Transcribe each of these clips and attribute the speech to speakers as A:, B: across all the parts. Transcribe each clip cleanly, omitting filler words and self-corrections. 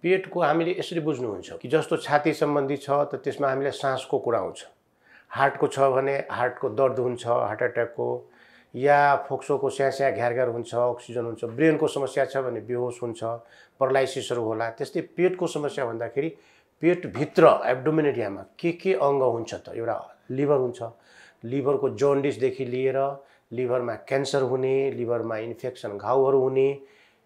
A: पेटको हामीले यसरी बुझ्नुहुन्छ कि जस्तो छाती सम्बन्धी छ त त्यसमा हामीलाई सासको कुरा आउँछ, हार्टको छ भने हार्टको दर्द हुन्छ, हार्ट एट्याकको, या फोक्सोको स्यास्या घ्यारघ्यार हुन्छ, अक्सिजन हुन्छ, ब्रेनको समस्या छ भने बेहोस हुन्छ, paralysis होला। त्यस्तै पेटको समस्या भन्दाखेरि पेटभित्र एब्डोमेन एरियामा के अङ्ग हुन्छ त? एउटा लिभर हुन्छ, लिभरको जन्डिसदेखि लिएर लिभरमा क्यान्सर हुने, लिभरमा इन्फेक्सन घाउहरू हुने,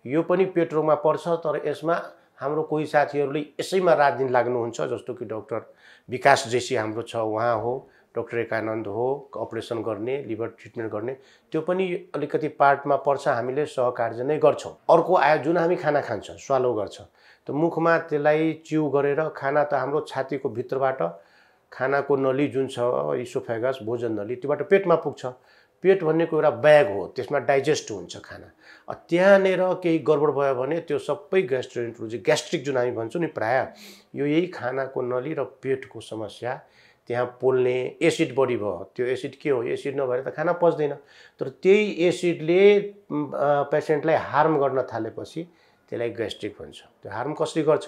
A: यो पनि पेट रोगमा पर्छ। तर यसमा हाम्रो कोही साथीहरूले यसैमा रात दिन लाग्नुहुन्छ, जस्तो कि डाक्टर विकास जैसी हाम्रो छ, उहाँ हो, डाक्टर एकानन्द हो, अपरेसन गर्ने, लिभर ट्रिटमेन्ट गर्ने, त्यो पनि अलिकति पार्टमा पर्छ, हामीले सहकार्य नै गर्छौँ। अर्को आयो जुन हामी खाना खान्छ, स्वालो गर्छ, त मुखमा त्यसलाई च्यु गरेर खाना त हाम्रो छातीको भित्रबाट खानाको नली जुन छ इसोफेगस भोजन नली त्योबाट पेटमा पुग्छ। पेट भन्नेको एउटा ब्याग हो, त्यसमा डाइजेस्ट हुन्छ खाना। त्यहाँनिर केही गडबड भयो भने त्यो सबै ग्यास्ट्रिक जुन हामी भन्छौँ नि प्रायः, यो यही खानाको नली र पेटको समस्या त्यहाँ पोल्ने। एसिड बढी भयो, त्यो एसिड के हो? एसिड नभएर त खाना पच्दैन। तर त्यही एसिडले पेसेन्टलाई हार्म गर्न थालेपछि त्यसलाई ग्यास्ट्रिक भन्छ। त्यो हार्म कसरी गर्छ?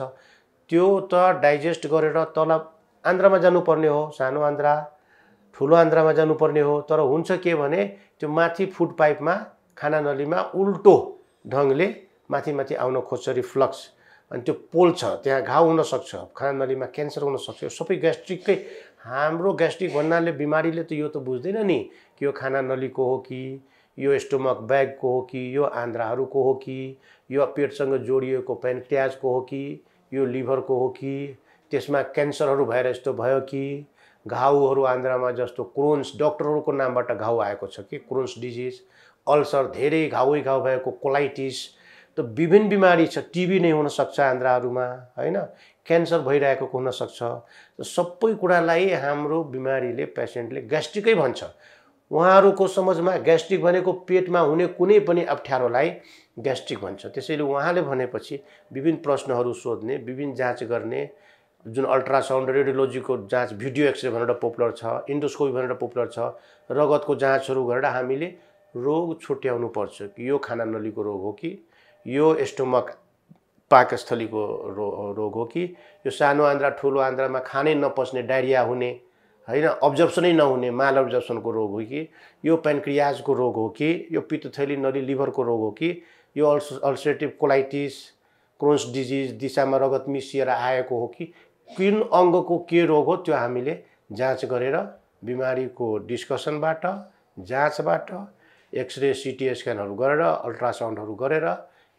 A: त्यो त डाइजेस्ट गरेर तल आन्द्रामा जानुपर्ने हो, सानो आन्द्रा ठुलो आन्द्रामा जानुपर्ने हो। तर हुन्छ के भने त्यो माथि फुड पाइपमा खाना नलीमा उल्टो ढङ्गले माथि माथि आउन खोज्छ, रिफ्लक्स, अनि त्यो पोल्छ, त्यहाँ घाउ हुनसक्छ, खाना नलीमा क्यान्सर हुनसक्छ। यो सबै ग्यास्ट्रिककै। हाम्रो ग्यास्ट्रिक भन्नाले बिमारीले त यो त बुझ्दैन नि कि यो खाना नलीको हो कि यो स्टोमक ब्यागको हो कि यो आन्द्राहरूको हो कि यो पेटसँग जोडिएको पेन्क्रियाजको हो कि यो लिभरको हो कि त्यसमा क्यान्सरहरू भएर यस्तो भयो कि घाउहरू आन्द्रामा जस्तो क्रोन्स, डक्टरहरूको नामबाट घाउ आएको छ कि क्रोन्स डिजिज, अल्सर, धेरै घाउै घाउ भएको कोलाइटिस, त विभिन्न बिमारी छ। टिबी नै हुनसक्छ आन्द्राहरूमा, होइन, क्यान्सर भइरहेको हुनसक्छ। सबै कुरालाई हाम्रो बिमारीले पेसेन्टले ग्यास्ट्रिकै भन्छ। उहाँहरूको समझमा ग्यास्ट्रिक भनेको पेटमा हुने कुनै पनि अप्ठ्यारोलाई ग्यास्ट्रिक भन्छ। त्यसैले उहाँले भनेपछि विभिन्न प्रश्नहरू सोध्ने, विभिन्न जाँच गर्ने, जुन अल्ट्रासाउन्ड रेडियोलोजीको जाँच, भिडियो एक्सरे भनेर पपुलर छ, इन्डोस्कोपी भनेर पपुलर छ, रगतको जाँचहरू गरेर हामीले रोग छुट्याउनु पर्छ कि यो खाना नलीको रोग हो कि यो स्टोमक पाकस्थलीको रोग हो कि यो सानो आन्द्रा ठुलो आन्द्रामा खानै नपच्ने डायरिया हुने, होइन, अब्जर्प्सनै नहुने माल अब्जर्प्सनको रोग हो कि यो पेन्क्रियाजको रोग हो कि यो पित्तथैली नली लिभरको रोग हो कि यो अल्सरेटिभ कोलाइटिस, क्रोन्स डिजिज, दिशामा रगत मिसिएर आएको हो कि कुन अङ्गको के रोग हो, त्यो हामीले जाँच गरेर बिमारीको डिस्कसनबाट, जाँचबाट, एक्सरे सिटी स्क्यानहरू गरेर, अल्ट्रासाउन्डहरू गरेर,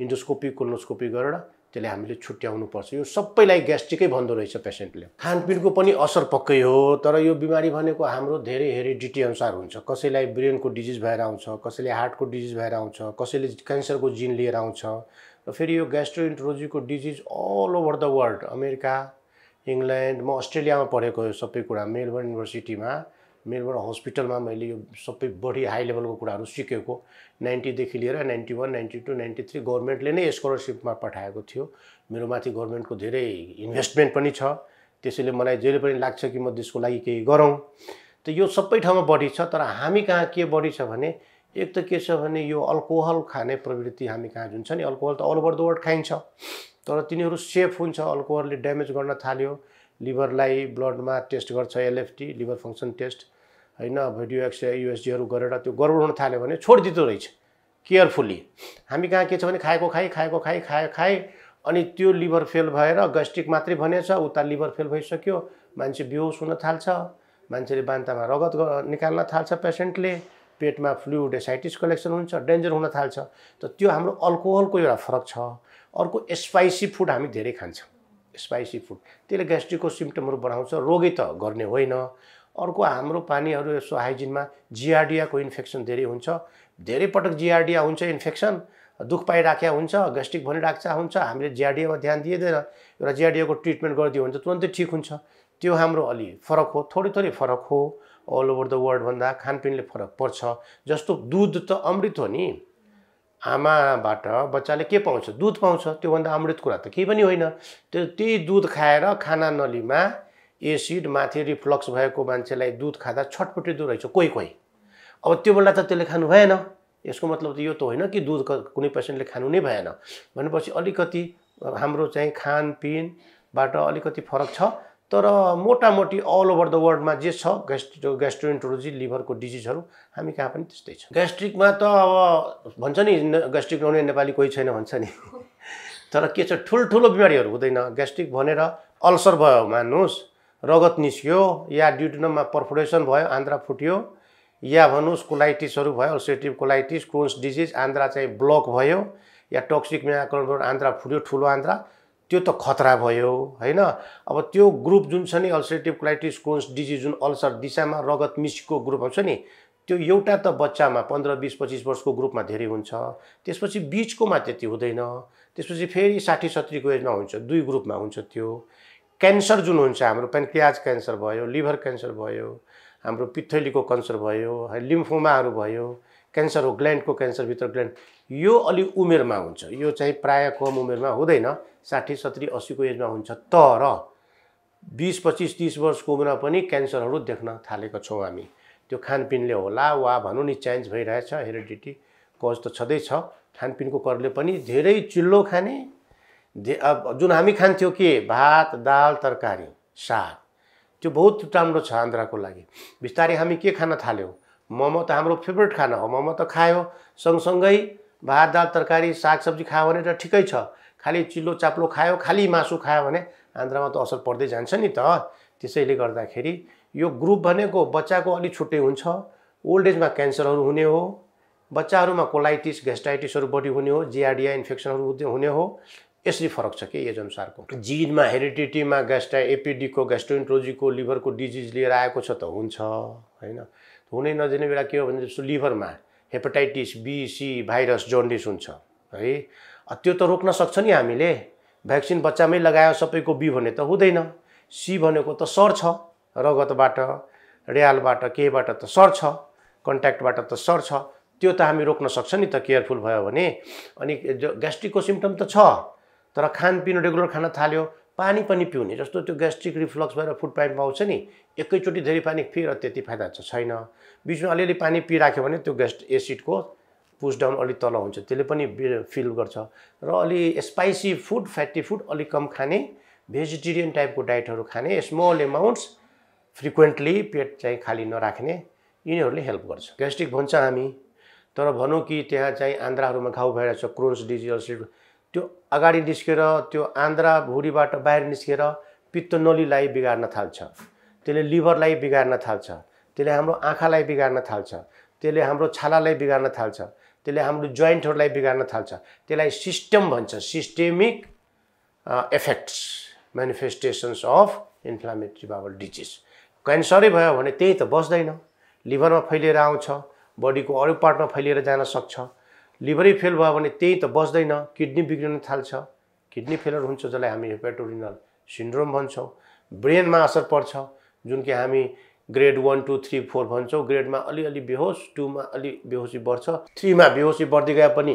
A: इन्डोस्कोपी कोलोनोस्कोपी गरेर त्यसले हामीले छुट्याउनु पर्छ। यो सबैलाई ग्यास्ट्रिकै भन्दो रहेछ पेसेन्टले। खानपिनको पनि असर पक्कै हो, तर यो बिमारी भनेको हाम्रो धेरै हेरिडिटी अनुसार हुन्छ। कसैलाई ब्रेनको डिजिज भएर आउँछ, कसैले हार्टको डिजिज भएर आउँछ, कसैले क्यान्सरको जिन लिएर आउँछ। र फेरि यो ग्यास्ट्रोइन्टरोलोजीको disease all over the world, America, England, म अस्ट्रेलियामा पढेको यो सबै कुरा, मेलबर्न युनिभर्सिटीमा, मेलबर्न हस्पिटलमा मैले यो सबै बढी हाई लेभलको कुराहरू सिकेको। 90 देखि लिएर 91, 92, 93 गभर्मेन्टले नै स्कलरसिपमा पठाएको थियो। मेरोमाथि गभर्मेन्टको धेरै इन्भेस्टमेन्ट पनि छ। त्यसैले मलाई जहिले पनि लाग्छ कि म देशको लागि केही गरौँ। त यो सबै ठाउँमा बढी छ। तर हामी कहाँ के बढी छ भने, एक त के छ भने यो अल्कोहल खाने प्रवृत्ति हामी कहाँ जुन छ नि, अल्कोहल त अल ओभर द वर्ल्ड खाइन्छ, तर तिनीहरू सेफ हुन्छ। अल्कोहलले ड्यामेज गर्न थाल्यो लिभरलाई, ब्लडमा टेस्ट गर्छ एलएफटी, लिभर फङ्सन टेस्ट, होइन, भिडियो एक्सरे युएसजीहरू गरेर त्यो गडबड हुन थाल्यो भने छोडिदिँदो रहेछ केयरफुल्ली। हामी कहाँ के छ भने खाएको खाए अनि त्यो लिभर फेल भएर ग्यास्ट्रिक मात्रै भनेछ, उता लिभर फेल भइसक्यो, मान्छे बेहोस हुन थाल्छ, मान्छेले बान्तामा रगत निकाल्न थाल्छ, पेसेन्टले पेटमा फ्लुइड एसाइटिस कलेक्सन हुन्छ, डेन्जर हुन थाल्छ। त त्यो हाम्रो अल्कोहलको एउटा फरक छ। अर्को स्पाइसी फुड हामी धेरै खान्छौँ, स्पाइसी फुड, त्यसले ग्यास्ट्रिकको सिम्पटमहरू बढाउँछ, रोगै त गर्ने होइन। अर्को हाम्रो पानीहरू यसो हाइजिनमा जिआरडियाको इन्फेक्सन धेरै हुन्छ, धेरै पटक जिआरडिया हुन्छ, इन्फेक्सन दुख पाइराखेको हुन्छ, ग्यास्ट्रिक भनिराख्छ हुन्छ, हामीले जिआरडियामा ध्यान दिँदैन, एउटा जिआरडियाको ट्रिटमेन्ट गरिदियो भने त तुरन्तै ठिक हुन्छ। त्यो हाम्रो अलि फरक हो, थोरै फरक हो। अल ओभर द वर्ल्ड भन्दा खानपिनले फरक पर्छ। जस्तो दुध त अमृत हो नि, आमाबाट बच्चाले के पाउँछ? दुध पाउँछ, त्योभन्दा अमृत कुरा त केही पनि होइन। त्यही दुध खाएर खाना नलीमा एसिड माथि रिफ्लक्स भएको मान्छेलाई दुध खाँदा छटपटिँदो रहेछ कोही। अब त्यो बेला त त्यसले खानु भएन। यसको मतलब त यो त होइन कि दुध कुनै पेसेन्टले खानु नै भएन भनेपछि अलिकति हाम्रो चाहिँ खानपिनबाट अलिकति फरक छ तर मोटामोटी अल ओभर द वर्ल्डमा जे छ ग्यास्ट्रोइन्टरोलोजी लिभरको डिजिजहरू हामी कहाँ पनि त्यस्तै छ। ग्यास्ट्रिकमा त अब भन्छ नि ग्यास्ट्रिक नहुने नेपाली कोही छैन भन्छ नि तर के छ ठुल्ठुलो बिमारीहरू हुँदैन। ग्यास्ट्रिक भनेर अल्सर भयो मान्नुहोस्, रगत निस्क्यो या ड्युटेनममा पर्फोरेसन भयो, आन्द्रा फुट्यो, या भन्नुहोस् कोलाइटिसहरू भयो, अल्सरेटिभ कोलाइटिस, क्रोन्स डिजिज, आन्द्रा चाहिँ ब्लक भयो या टक्सिक म्याक्रोबाट आन्द्रा फुट्यो ठुलो आन्द्रा, त्यो त खतरा भयो हैन। अब त्यो ग्रुप जुन छ नि अल्सरेटिभ कोलाइटिस, क्रोन्स डिजिज जुन अल्सर दिशामा रगत मिस्को ग्रुप आउँछ नि त्यो एउटा त बच्चामा 15, 20, 25 वर्षको ग्रुपमा धेरै हुन्छ, त्यसपछि बिचकोमा त्यति हुँदैन, त्यसपछि फेरि 60, 70 को एजमा हुन्छ, दुई ग्रुपमा हुन्छ। त्यो क्यान्सर जुन हुन्छ हाम्रो पेन्क्रियाज क्यान्सर भयो, लिभर क्यान्सर भयो, हाम्रो पित्थैलीको क्यान्सर भयो, लिम्फोमाहरू भयो, क्यान्सर हो ग्ल्यान्डको क्यान्सरभित्र ग्ल्यान्ड, यो अलि उमेरमा हुन्छ, यो चाहिँ प्राय कम उमेरमा हुँदैन, 60, 70, 80 को एजमा हुन्छ। तर 20, 25, 30 वर्षको उमेरमा पनि क्यान्सरहरू देख्न थालेका छौँ हामी। त्यो खानपिनले होला वा भनौँ नि चेन्ज भइरहेछ, हेरिडिटी कज त छँदैछ, खानपिनको करले पनि धेरै चिल्लो खाने, जुन हामी खान्थ्यौँ के भात दाल तरकारी साग, त्यो बहुत राम्रो छ आन्द्राको लागि। बिस्तारै हामी के खान थाल्यौँ, मोमो त हाम्रो फेभरेट खाना हो, मोमो त खायो, सँगसँगै भात दाल तरकारी सागसब्जी खायो भने त ठिकै छ, खालि चिल्लो चाप्लो खायो, खालि मासु खायो भने आन्द्रामा त असर पर्दै जान्छ नि त। त्यसैले गर्दाखेरि यो ग्रुप भनेको बच्चाको अलि छुट्टै हुन्छ, ओल्ड एजमा क्यान्सरहरू हुने हो, बच्चाहरूमा कोलाइटिस ग्यास्ट्राइटिसहरू बढी हुने हो, जिआरडिया इन्फेक्सनहरू हुने हो, यसरी फरक छ के एज अनुसारको। जिनमा हेरिडिटीमा एपिडीको ग्यास्ट्रोइन्टरोलोजीको लिभरको डिजिज लिएर आएको छ त हुन्छ हैन। हुनै नदिने बेला के हो भने जस्तो लिभरमा hepatitis B C virus jaundice हुन्छ है, त्यो त रोक्न सक्छ नि हामीले, भ्याक्सिन बच्चामै लगायो सबैको बी भने त हुँदैन, सी भनेको त सर्छ रगतबाट, र्यालबाट, केबाट त सर्छ, कन्ट्याक्टबाट त सर्छ, त्यो त हामी रोक्न सक्छ नि त केयरफुल भयो भने। अनि ग्यास्ट्रिकको सिम्पटम त छ तर खानपिन रेगुलर खान थाल्यो, पानी पनि पिउने, जस्तो त्यो ग्यास्ट्रिक रिफ्लक्स भएर फुड पाइपमा आउँछ नि एकैचोटि धेरै पानी फिर त्यति फाइदा छैन, बिचमा अलिअलि पानी पिराख्यो भने त्यो एसिडको पुस डाउन अलि तल हुन्छ, त्यसले पनि फिल गर्छ। र अलि स्पाइसी फुड फ्याटी फुड अलि कम खाने, भेजिटेरियन टाइपको डाइटहरू खाने, स्मल एमाउन्ट्स फ्रिक्वेन्टली, पेट चाहिँ खाली नराख्ने, यिनीहरूले हेल्प गर्छ। ग्यास्ट्रिक भन्छ हामी तर भनौँ कि त्यहाँ चाहिँ आन्द्राहरूमा घाउ भइरहेछ, क्रोन्स डिजिज, त्यो अगाडि निस्केर त्यो आन्द्रा भुँडीबाट बाहिर निस्केर पित्त नलीलाई बिगार्न थाल्छ, त्यसले लिभरलाई बिगार्न थाल्छ, त्यसले हाम्रो आँखालाई बिगार्न थाल्छ, त्यसले हाम्रो छालालाई बिगार्न थाल्छ, त्यसले हाम्रो जोइन्टहरूलाई बिगार्न थाल्छ, त्यसलाई सिस्टम भन्छ, systemic effects manifestations of inflammatory bowel disease. क्यान्सरै भयो भने त्यही त बस्दैन, लिभरमा फैलिएर आउँछ, बडीको अरू पार्टमा फैलिएर जान सक्छ, लिभरै फेल भयो भने त्यही त बस्दैन, किडनी बिग्रिन थाल्छ, किडनी फेलर हुन्छ जसलाई हामी हेपाटोरिनल सिन्ड्रोम भन्छौँ। ब्रेनमा असर पर्छ जुन कि हामी ग्रेड 1, 2, 3, 4 भन्छौँ, ग्रेडमा अलिअलि बेहोस, 2 मा अलि बेहोसी बढ्छ, 3 मा बेहोसी बढ्दै गए पनि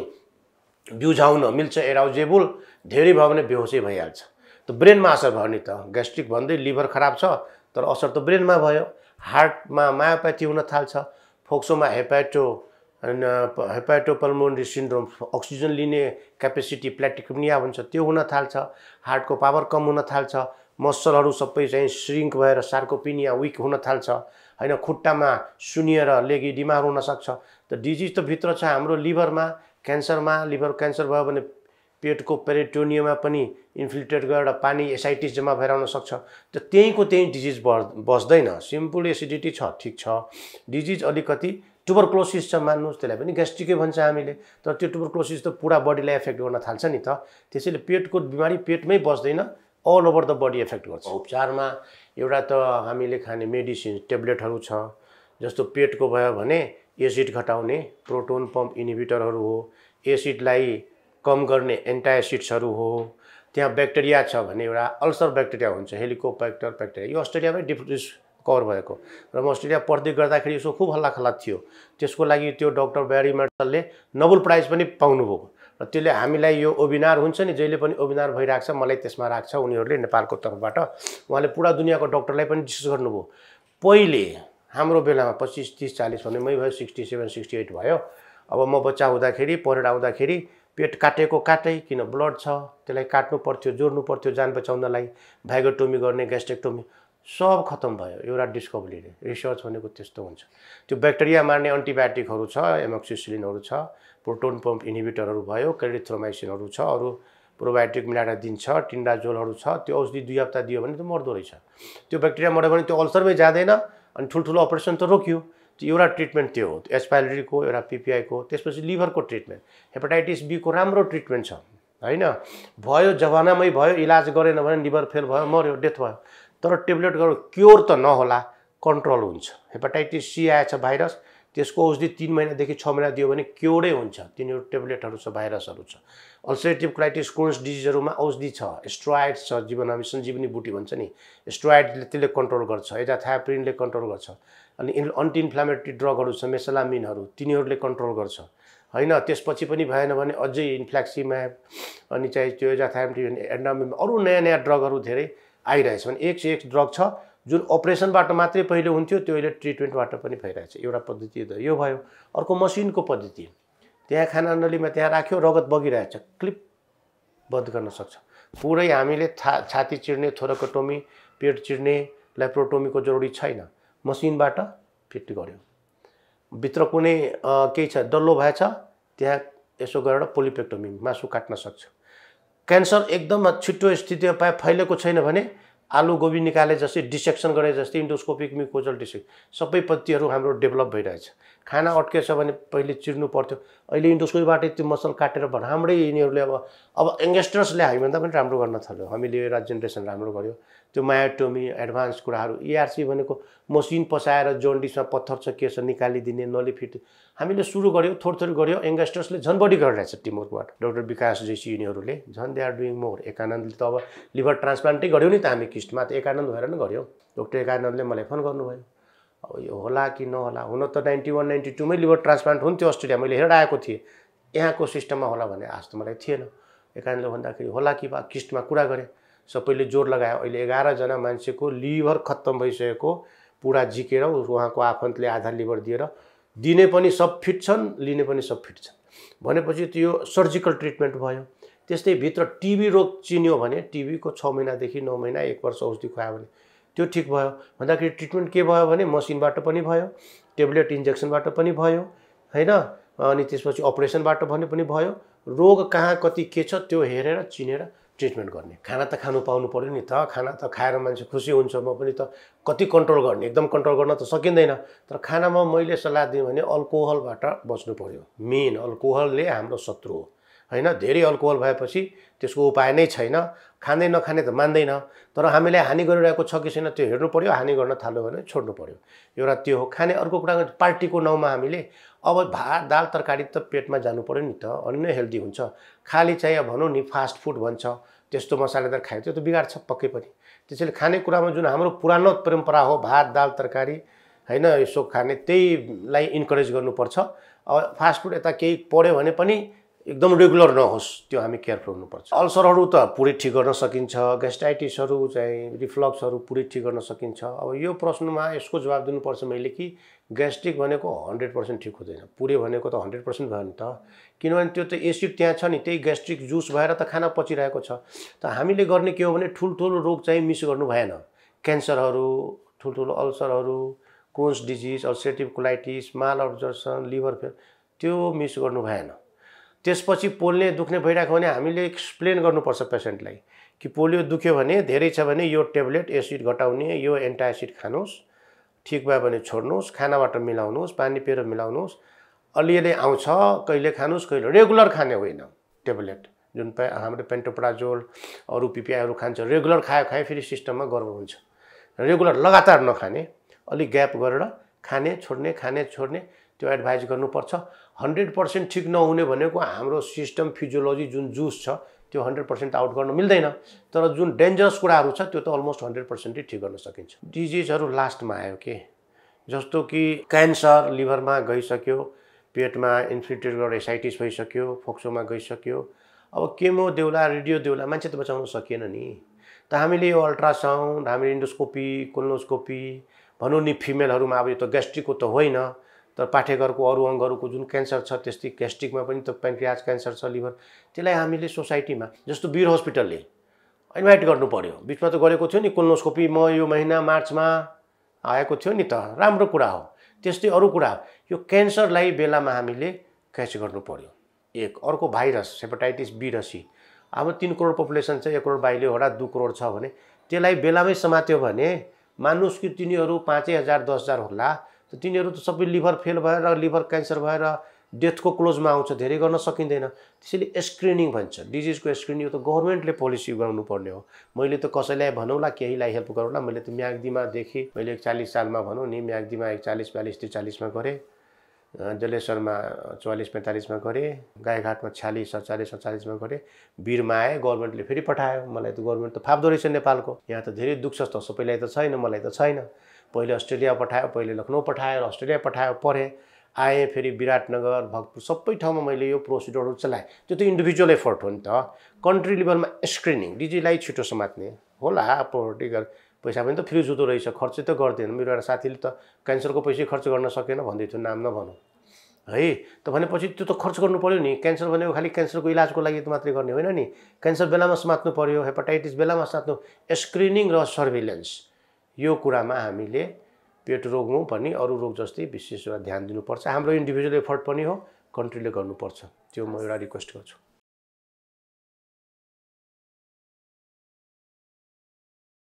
A: बिउझाउन मिल्छ, एराउजेबल, धेरै भयो भने बेहोसी भइहाल्छ। त ब्रेनमा असर भयो नि त, ग्यास्ट्रिक भन्दै लिभर खराब छ तर असर त ब्रेनमा भयो, हार्टमा मायोप्याथी हुन थाल्छ, फोक्सोमा हेपाटोपल्मोनरी सिन्ड्रोम, अक्सिजन लिने क्यापेसिटी प्लेटिक्युमिया भन्छ त्यो हुन थाल्छ, हार्टको पावर कम हुन थाल्छ, मसलहरू सबै चाहिँ श्रिङ्क भएर सार्कोपिनिया विक हुन थाल्छ हैन, खुट्टामा सुनिएर लेगी बिमार हुन सक्छ। त डिजिज त भित्र छ हाम्रो लिभरमा, क्यान्सरमा, लिभर क्यान्सर भयो भने पेटको पेरिटोनियममा पनि इन्फिल्ट्रेट गरेर पानी एसाइटिस जम्मा भएर आउन सक्छ, त त्यहीँको त्यहीँ डिजिज बस्दैन। सिम्पल एसिडिटी छ ठिक छ, डिजिज अलिकति ट्युबरक्लोसिस छ मान्नुहोस्, त्यसलाई पनि ग्यास्ट्रिकै भन्छ हामीले, तर त्यो ट्युबरक्लोसिस त पुरा बडीलाई एफेक्ट गर्न थाल्छ नि त, त्यसैले पेटको बिमारी पेटमै बस्दैन, all over the body effect गर्छ। उपचारमा एउटा त हामीले खाने मेडिसिन ट्याब्लेटहरू छ, जस्तो पेटको भयो भने एसिड घटाउने प्रोटोन पम्प इन्हिबिटरहरू हो, एसिडलाई कम गर्ने एन्टाएसिड्सहरू हो, त्यहाँ ब्याक्टेरिया छ भने एउटा अल्सर ब्याक्टेरिया हुन्छ, हेलिकोब्याक्टर ब्याक्टेरिया, यो अस्ट्रेलियामै कभर भएको र म अस्ट्रेलिया पढ्दै गर्दाखेरि यसो खुब हल्लाखल्ला थियो, त्यसको लागि त्यो डाक्टर ब्यारी मेटलले नोबेल प्राइज पनि पाउनुभयो र त्यसले हामीलाई यो वेबिनार हुन्छ नि जहिले पनि वेबिनार भइरहेको छ, मलाई त्यसमा राख्छ उनीहरूले नेपालको तर्फबाट, उहाँले पुरा दुनियाँको डाक्टरलाई पनि डिस्कस गर्नुभयो। पहिले हाम्रो बेलामा 25, 30, 40 भने मै भयो 67, 68 भयो, अब म बच्चा हुँदाखेरि पढेर आउँदाखेरि पेट काटेको काटै किन ब्लड छ त्यसलाई काट्नु पर्थ्यो जोड्नु पर्थ्यो जान बचाउनलाई भाइगोटोमी गर्ने ग्यास्ट्रेक्टोमी सब खत्म भयो एउटा डिस्कभरीले रिसर्च भनेको त्यस्तो हुन्छ त्यो ब्याक्टेरिया मार्ने एन्टिबायोटिकहरू छ एमोक्सिसिलिनहरू छ प्रोटोन पम्प इन्हिबिटरहरू भयो क्रेडिथ्रोमाइसिनहरू छ अरू प्रोबायोटिक मिलाएर दिन्छ टिन्डाजोलहरू छ त्यो औषधि 2 हप्ता दियो भने त मर्दो रहेछ त्यो ब्याक्टेरिया मर्यो भने त्यो अल्सरमै जाँदैन अनि ठुल्ठुलो अपरेसन त रोकियो त्यो एउटा ट्रिटमेन्ट त्यो हो एच पाइलोरीको एउटा पिपिआईको त्यसपछि लिभरको ट्रिटमेन्ट हेपाटाइटिस बी को राम्रो ट्रिटमेन्ट छ हैन भयो जमानामै भयो इलाज गरेन भने लिभर फेल भयो मर्यो डेथ भयो तर टेब्लेट गरेर क्योर त नहोला कन्ट्रोल हुन्छ हेपाटाइटिस सी आएछ भाइरस त्यसको औषधि 3 महिनादेखि 6 महिना दियो भने क्योरै हुन्छ तिनीहरू टेब्लेटहरू छ भाइरसहरू छ अल्सरेटिभ कोलाइटिस क्रोन्स डिजिजहरुमा औषधि छ स्टेरोइड्स छ जीवनमी सञ्जीवनी बुटी भन्छ नि स्टेरोइडले त्यसले कन्ट्रोल गर्छ एजाथायोप्रिनले कन्ट्रोल गर्छ अनि एन्टी इन्फ्लामेटरी ड्रगहरू छ मेसलामिनहरू तिनीहरूले कन्ट्रोल गर्छ हैन त्यसपछि पनि भएन भने अझै इन्फ्लेक्सिम्याब अनि चाहिँ त्यो एजाथायोप्रिन एन्डामिन अरु नयाँ ड्रगहरू धेरै आइरहेछ भने एक से एक ड्रग छ जुन अपरेसनबाट मात्रै पहिले हुन्थ्यो त्यो अहिले ट्रिटमेन्टबाट पनि भइरहेछ एउटा पद्धति त यो भयो अर्को मसिनको पद्धति त्यहाँ खानानलीमा त्यहाँ राख्यो रगत बगिरहेछ क्लिप बन्द गर्न सक्छ पुरै हामीले छाती चिर्ने थोरकोटोमी पेट चिर्ने ल्याप्रोटोमीको जरुरी छैन मसिनबाट फिट गर्यो भित्र कुनै केही छ डल्लो भएछ त्यहाँ यसो गरेर पोलिपेक्टोमी मासु काट्न सक्छ क्यान्सर एकदम छिटो स्थितिमा पाए फैलेको छैन भने आलु गोबी निकाले जस्तै डिसेक्सन गरे जस्तै इन्डोस्कोपिक म्युकोजल डिसेक्सन सबै पद्धतिहरू हाम्रो डेभलप भइरहेछ खाना अड्केछ भने पहिले चिर्नु पर्थ्यो अहिले इन्डोस्कोपीबाटै त्यो मसल काटेर हाम्रै यिनीहरूले अब यङ्गस्टर्सले हामीभन्दा पनि राम्रो गर्न थाल्यो हामीले एउटा जेनेरेसन राम्रो गर्यो त्यो मायोटोमी एडभान्स कुराहरू इआरसी भनेको मसिन पसाएर जोन्डिसमा पत्थर छ के छ निकालिदिने नली फिट हामीले सुरु गर्यो थोरै गर्यो यङ्गस्टर्सले झन् बढी गरिरहेछ टिमवर्कबाट डाक्टर विकास जैसी यिनीहरूले झन् दे आर डुइङ मोर एकानन्दले त अब लिभर ट्रान्सप्लान्टै गर्यो नि त हामी किस्टमा त एकानन्द भएर नै गर्यो डाक्टर एकानन्दले मलाई फोन गर्नुभयो अब यो होला कि नहोला हुन त 91 92 मै लिभर ट्रान्सप्लान्ट हुन्थ्यो अस्ट्रेलिया मैले हेरेर आएको थिएँ यहाँको सिस्टममा होला भने आश त मलाई थिएन एकानन्दले भन्दाखेरि होला कि बा किस्टमा कुरा गरेँ सबैले जोड लगायो अहिले 11 जना मान्छेको लिभर खत्तम भइसकेको पुरा झिकेर उहाँको आफन्तले आधा लिभर दिएर दिने पनि सब फिट छन् लिने पनि सब फिट छन् भनेपछि त्यो सर्जिकल ट्रिटमेन्ट भयो त्यस्तै भित्र टिबी रोग चिन्यो भने टिबीको 6 महिनादेखि 9 महिना 1 वर्ष औषधि खुवायो भने त्यो ठीक भयो भन्दाखेरि ट्रिटमेन्ट के भयो भने मसिनबाट पनि भयो टेब्लेट इन्जेक्सनबाट पनि भयो हैन अनि त्यसपछि अपरेसनबाट पनि भयो रोग कहाँ कति के छ त्यो हेरेर चिनेर ट्रिटमेन्ट गर्ने खाना त खानु पाउनु पर्यो नि त खाना त खाएर मान्छे खुसी हुन्छ म पनि त कति कन्ट्रोल गर्ने एकदम कन्ट्रोल गर्न त सकिँदैन तर खानामा मैले सल्लाह दिएँ भने अल्कोहलबाट बच्नु पर्यो मेन अल्कोहलले हाम्रो शत्रु हो हैन धेरै अल्कोहल भएपछि त्यसको उपाय नै छैन खाँदै नखाने त मान्दैन तर हामीले हानि गरिरहेको छ कि छैन त्यो हेर्नु पर्यो हानि गर्न थाल्यो भने छोड्नु पर्यो एउटा त्यो हो खाने अर्को कुरा पार्टीको नाउँमा हामीले अब भात दाल तरकारी त पेटमा जानु पर्यो नि त अनि नै हेल्दी हुन्छ खाली चाहिँ भनौँ नि फास्ट फुड भन्छ त्यस्तो मसालेदार खायो त्यो त बिगार्छ पक्कै पनि त्यसैले खानेकुरामा जुन हाम्रो पुरानो परम्परा हो भात दाल तरकारी हैन यसो खाने त्यहीलाई इन्करेज गर्नुपर्छ अब फास्ट फुड यता केही पऱ्यो भने पनि एकदम रेगुलर नहोस् त्यो हामी केयरफुल हुनुपर्छ अल्सरहरू त पुरै ठीक गर्न सकिन्छ ग्यास्ट्राइटिसहरू चाहिँ रिफ्लक्सहरू पुरै ठीक गर्न सकिन्छ अब यो प्रश्नमा यसको जवाब दिनुपर्छ मैले कि ग्यास्ट्रिक भनेको 100% ठीक हुँदैन पुरै भनेको त 100% भयो नि त किनभने त्यो त एसिड त्यहाँ छ नि त्यही ग्यास्ट्रिक जुस भएर त खाना पचिरहेको छ त हामीले गर्ने के हो भने ठुल्ठुलो रोग चाहिँ मिस गर्नु भएन क्यान्सरहरू ठुल्ठुलो अल्सरहरू क्रोन्स डिजिज अल्सरेटिभ कोलाइटिस माल अब्जर्सन लिभर फेल त्यो मिस गर्नु भएन त्यसपछि पोल्ने दुख्ने भइरहेको भने हामीले एक्सप्लेन गर्नुपर्छ पेसेन्टलाई कि पोलियो दुख्यो भने धेरै छ भने यो टेब्लेट एसिड घटाउने यो एन्टाएसिड खानुहोस् ठीक भयो भने छोड्नुहोस् खानाबाट मिलाउनुहोस् पानी पिएर मिलाउनुहोस् अलिअलि आउँछ कहिले खानुहोस् कहिले रेगुलर खाने होइन टेब्लेट जुन हाम्रो पेन्टोप्राजोल अरू पिपिआईहरू खान्छ रेगुलर खाए फेरि सिस्टममा गडबड हुन्छ रेगुलर लगातार नखाने अलिक ग्याप गरेर खाने छोड्ने त्यो एडभाइस गर्नुपर्छ 100% ठीक नहुने भनेको हाम्रो सिस्टम फिजियोलोजी जुन जुस छ त्यो 100% आउट गर्न मिल्दैन तर जुन डेन्जरस कुराहरू छ त्यो त अलमोस्ट 100% ठीक गर्न सकिन्छ डिजिजहरू लास्टमा आयो के जस्तो कि क्यान्सर लिभरमा गइसक्यो पेटमा इन्फ्लिटेड एसाइटिस भइसक्यो फोक्सोमा गइसक्यो अब केमो देउला रेडियो देउला मान्छे त बचाउन सकिएन नि त हामीले यो अल्ट्रासाउन्ड हामीले इन्डोस्कोपी कोलोनोस्कोपी भनौँ नि फिमेलहरूमा अब यो त ग्यास्ट्रिकको त होइन तर पाठेघरको अरू अङ्गहरूको जुन क्यान्सर छ त्यस्तै ग्यास्ट्रिकमा पनि त प्यान्क्रियाज क्यान्सर छ लिभर त्यसलाई हामीले सोसाइटीमा जस्तो वीर हस्पिटलले इन्भाइट गर्नु पर्यो बिचमा त गरेको थियो नि कोलोनोस्कोपी म यो महिना मार्चमा आएको थियो नि त राम्रो कुरा हो त्यस्तै अरू कुरा यो क्यान्सरलाई बेलामा हामीले क्याच गर्नु पर्यो एक अर्को भाइरस हेपाटाइटिस बी र सी अब 3 करोड पपुलेसन छ 1 करोड बाहिले होला 2 करोड छ भने त्यसलाई बेलामै समात्यो भने मानुस कि तिनीहरू 5,000 10,000 होला त तिनीहरू त सबै लिभर फेल भएर लिभर क्यान्सर भएर डेथको क्लोजमा आउँछ धेरै गर्न सकिँदैन त्यसैले स्क्रिनिङ भन्छ डिजिजको स्क्रिनिङ त गभर्नमेन्टले पोलिसी बनाउनु पर्ने हो मैले त कसैलाई भनौँला केहीलाई हेल्प गरौँला मैले त म्याग्दीमा देखेँ मैले 40 सालमा भनौँ नि म्याग्दीमा 41 42 43 मा गरेँ जलेश्वरमा 44 45 मा गरेँ गाईघाटमा 46 47 47 मा गरेँ वीरमा आएँ गभर्नमेन्टले फेरि पठायो मलाई त गभर्नमेन्ट त फाप्दो रहेछ नेपालको यहाँ त धेरै दुःख छ सबैलाई त छैन मलाई त छैन पहिले अस्ट्रेलिया पठायो पहिले लखनऊ पठायो अस्ट्रेलिया पठायो पढेँ आएँ फेरि विराटनगर भक्तपुर सबै ठाउँमा मैले यो प्रोसिडरहरू चलाएँ त्यो त इन्डिभिजुअल एफर्ट हो नि त कन्ट्री लेभलमा स्क्रिनिङ डिजिजलाई छिटो समात्ने होला पोलिटी पैसा पनि त फ्रिज हुँदो रहेछ खर्च त गर्दैन मेरो एउटा साथीले त क्यान्सरको पैसा खर्च गर्न सकेन भन्दै थियो नाम नभनौँ है त भनेपछि त्यो त खर्च गर्नु पर्यो नि क्यान्सर भनेको खालि क्यान्सरको इलाजको लागि त मात्रै गर्ने होइन नि क्यान्सर बेलामा समात्नु पर्यो हेपाटाइटिस बेलामा समात्नु स्क्रिनिङ र सर्भिलेन्स यो कुरामा हामीले पेट रोगमा पनि अरू रोग जस्तै विशेष ध्यान दिनुपर्छ हाम्रो इन्डिभिजुअल एफर्ट पनि हो कन्ट्रीले गर्नुपर्छ त्यो म एउटा रिक्वेस्ट गर्छु